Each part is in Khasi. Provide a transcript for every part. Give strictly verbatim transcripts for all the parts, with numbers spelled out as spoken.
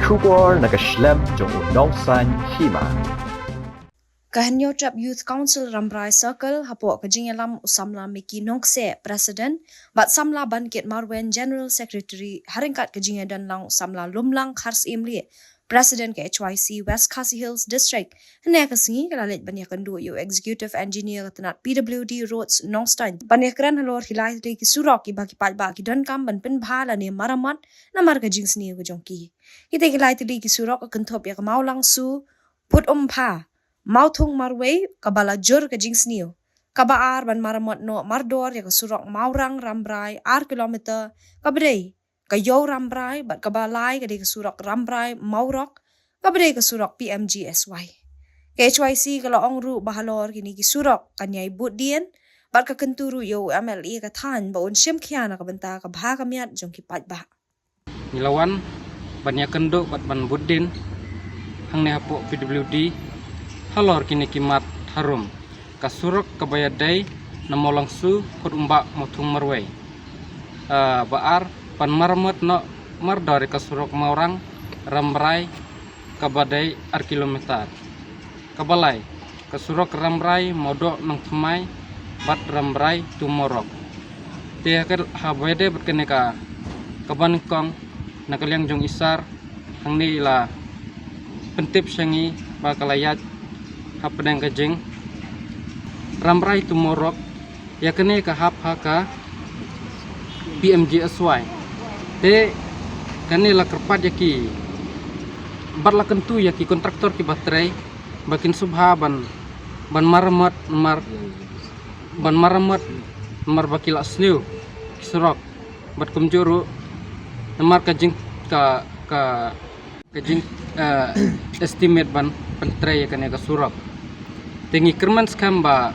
Khubor na ka shlem jong u nongsan hima. Ka Hynñiewtrep Youth Council Rambrai Circle hapoh ka jingïalam u samla Mickey Nongkseh, President, bad samla Bankit Marwen, General Secretary, ha ryngkat ka jingïadon lang u samla Lumlang Kharsyiem Lieh, President ka H Y C West Khasi Hills District, hynne ka sngi ka la leit ban ïakynduh ïa u Executive Engineer ka tnat P W D Roads Nongstoiñ ban ïakren halor ki lai tylli ki surok kiba ki paidbah ki donkam ban pynbha lane maramot namar ka jingsniew ka jong ki. Kita ki lai tylli ki surok ka kynthup ïa ka Mawlangsu, Phutumpha, Mawthung Marwei, kaba la jur ka jingsniew. Kaba ar ban maramot noh mardor ïa ka surok Mawrang Rambrai ar kilometer, kaba dei ka Ïew Rambrai, bad kaba lai ka dei ka surok Rambrai Mawrok, kaba dei ka surok P M G S Y. Ka H Y C ka la ong ruh ba halor kine ki surok kan ïai bud dien, bad ka kyntu ruh ïa u M L A ka thaiñ ba un shim khia na ka bynta ka bha ka miat jong ki paidbah. Ngi la wan ban ïakynduh bad ban bud dien hangne hapoh P W D halor kine ki mat harum. Ka surok kaba ïadei na Mawlangsu, Phutumpha, Mawthung Marwei. Ah, ba ar, ban maramot noh mardor ïa ka surok Mawrang Rambrai, kaba dei ar kilometer. Kaba lai, ka surok Rambrai Mawdoh Nongthymmai bad Rambrai to Mawrok. Te ha ka, haba ïadei bad kane ka, kaba nyngkong, na ka liang jong i Sar, hangne i la pyntip sha ngi ba ka la ïaid hapdeng ka jing Rambrai to Mawrok, ïa kane ka hap ha ka P M G S Y. Te kane la kyrpad ïa ki, bad la kyntu ïa ki kontraktor kiba trei ba kin sngewbha ban, ban maramot namar, ban maramot namar ba ki la sniew ki surok. Bad kumjuh ruh namar ka jing, ka, ka, ka jing, eh, estimate ban pyntrei ïa kane ka surok. Te ngi kyrmen skhem ba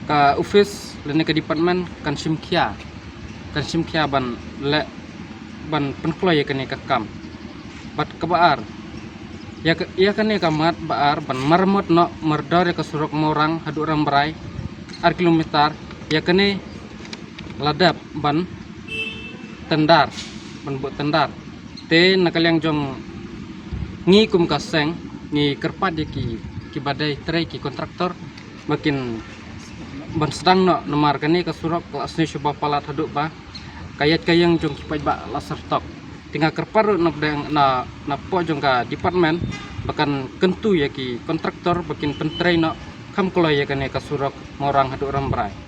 ka office lane ka department kan shim khia, kan shim khia ban leh, ban pynkloi ïa kane ka kam. Bad kaba ar, ïa ka, ïa kane ka mat ba ar ban maramot noh mardor ïa ka surok Mawrang haduh Rambrai ar kilometer, ïa kane la dep ban tender, ban buh tender. Te na ka liang jong ngi kum ka seng, ngi kyrpad ïa ki, kiba dei trei, ki kontraktor ba kin ban sdang noh namar kane ka surok ka la sniew shuh ba palat haduh ba ka ïaid ka ïeng jong ki paidbah la syrtok. Te nga kyrpad ruh na pdeng, na, napoh jong ka department ba kan kyntu ïa ki kontraktor ba kin pyntrei noh kham kloi ïa kane ka surok Mawrang haduh Rambrai.